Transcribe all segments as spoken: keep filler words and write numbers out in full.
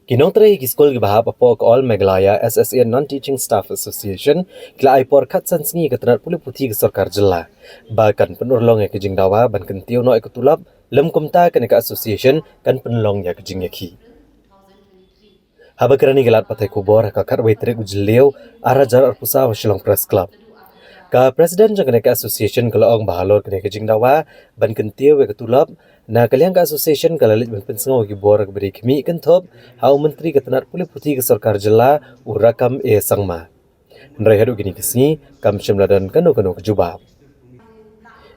Ki nongtrei ki skul kiba hap hapoh ka All Meghalaya S S A Non-Teaching Staff Association ki la ai por khatsan sngi ka tnat pule puthi ka sorkar jylla ba kan pynurlong ïa ka jingdawa ban kyntiew noh ïa ka tulop, lem kumta kane ka association kan pynlong ïa ka jingïakhih. Haba kren ïa ki lad pathai khubor ha ka khatwei tarik u Jylliew arhajar arphew saw ha Shillong Press Club, ka president jong kane ka association ka la ong ba halor kane ka jingdawa ban kyntiew ïa ka tulop, na ka liang ka association ka la leit ban pynsngew ïa ki bor kaba dei khmih kynthup ha u Myntri ka tnat pule puthi ka sorkar jylla, u Rakkam A Sangma. Hynrei haduh kine ki sngi kam shym la don kano kano ka jubab.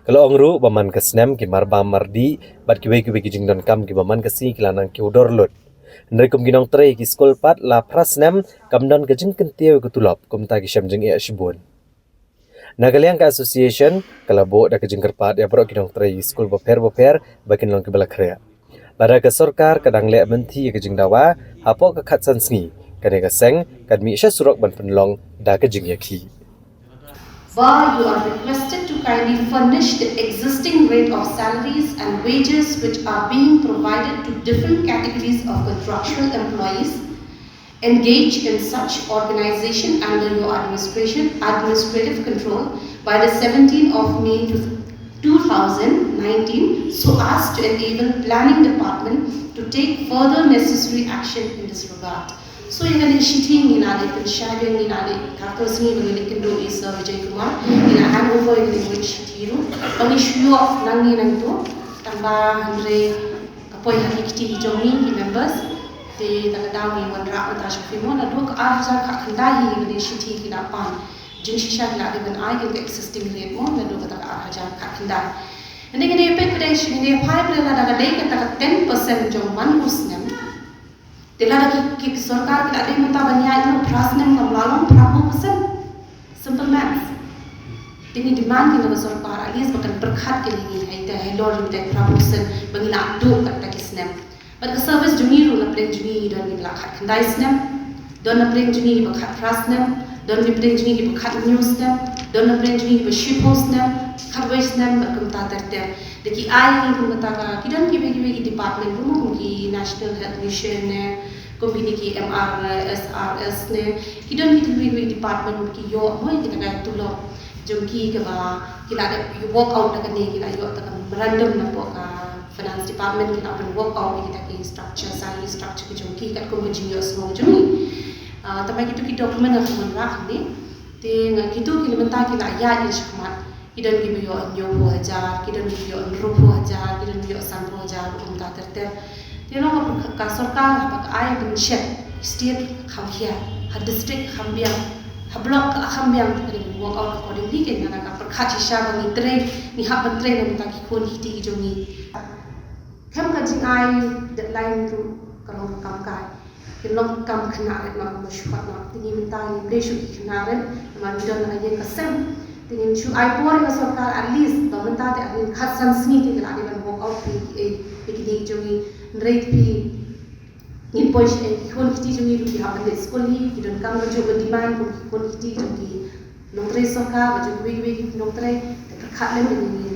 Ka la ong ruh ba man ka snem ki marbam mardih bad kiwei kiwei ki jingdonkam kiba man ka sngi ki la nang kiew dor lut. Hynrei kum ki nongtrei ki skul pat la phra snem kam don ka jingkyntiew ïa ka tulop, kumta ki shem jingeh shibun. Na ka liang ka association ka la buh da ka jingkyrpad ïa baroh ki nongtrei ki skul bapher bapher ba kin long kiba la khreh. Lada ka sorkar ka dang leh mynthi ïa ka jingdawa hapoh ka khatsan sngi, kane ka seng kan mih sha surok ban pynlong da ka jingïakhih. Ba, you are requested to kindly furnish the existing rate of salaries and wages which are being provided to different categories of contractual employees engaged in such organization under your administration, administrative control by the seventeenth of May two thousand nineteen, so as to enable planning department to take further necessary action in this regard. So ïa kane ka shithi ngi la dei pynshai biang, ngi la dei kata ka sngi ba ngi la kynduh ïa Sir Vijay Kumar, ngi la hand over ïa kane ka shithi ruh. Ba ngi shu ïoh nangne nangto, tang ba hynrei ka poi ha ki kti jong ngi ki members. Te ta ka daw ngi wanrah mynta sha phi mo, naduh ka ar hajar khatkhyndai hi ïa kane ka shithi ki la pan. Jingshisha ki la dei ban ai ki ka existing rate mo, naduh kata ka ar hajar khatkhyndai. Ngi ngi dei peit peit shu ngi dei phai peit lada ka dei kata ka ten percent jong man u snem. Te lada ki, ki sorkar ki la dei mynta ban ïaid noh phra snem kam la long phra phew percent. Simple maths. Te ngi demand ki na ka sorkar at least ba kan pyrkhat kine ngi, ha ita halor ïa ita phra phew percent ba ngi la duh katta ki snem. Bad ka service jong ngi ruh na pdeng jong ngi don kiba la khatkhyndai snem, don na pdeng jong ngi kiba khatphra snem, don na pdeng jong ngi kiba khathynñiew snem, don na pdeng jong ngi kiba shiphew snem, khatwei snem bad kumta ter ter. Da ki ai ngi kum kata ka, ki don kiwei kiwei ki department ruh mo, kum ki National Health Mission ne, kum kine ki M R S R S ne, ki don kiwei kiwei ki department ki ïoh mo ïa kita ka tulop jong ki kaba ki la dep walk out da kane, ki la ïoh da ka memorandum na pok ka finance department, ki la pyn walk out ïa kita ki structure, salary structure ki jong ki katkum ka jingïohsngew jong ngi. Ah, tangba kito ki document nga khlem wanrah hangne. Te nga kito ki la mynta ki la ïaid shakhmat. Ki don kiba ïoh hynñiewphew hajar, ki don kiba ïoh hynriewphew hajar, ki don kiba ïoh sanphew hajar, kumta ter ter. Te long ka, ka sorkar haba ka ai pynshet, state kham khia, ha district kham biang, ha block ka kham biang, te ka dei ban work out accordingly, te ngi la ka pyrkhat shisha ba ngi trei, ngi hap ban trei na bynta ki khun ki kti ki jong ngi. Khlem ka jingai deadline ruh ka long kam kai. Ki long kam khynnah rit noh, kumba shu pat noh. Te ngi mynta ngim dei shuh ki khynnah rit, namar ngi don ha ka ïing ka sem. Te ngin shu ai por ïa ka sorkar at least, ba mynta te ngin khatsan sngi te ki la dei ban walk out phi ki ei, phi ki dei jong ngi, hynrei phi ngin poi sha ei, ki khun ki kti jong ngi ruh ki hap ban leit skul hi, ki donkam kajuh ka demand kum ki khun ki kti jong ki nongtrei sorkar, ba jong kiwei kiwei ki nongtrei, te pyrkhat lem ïa ngi.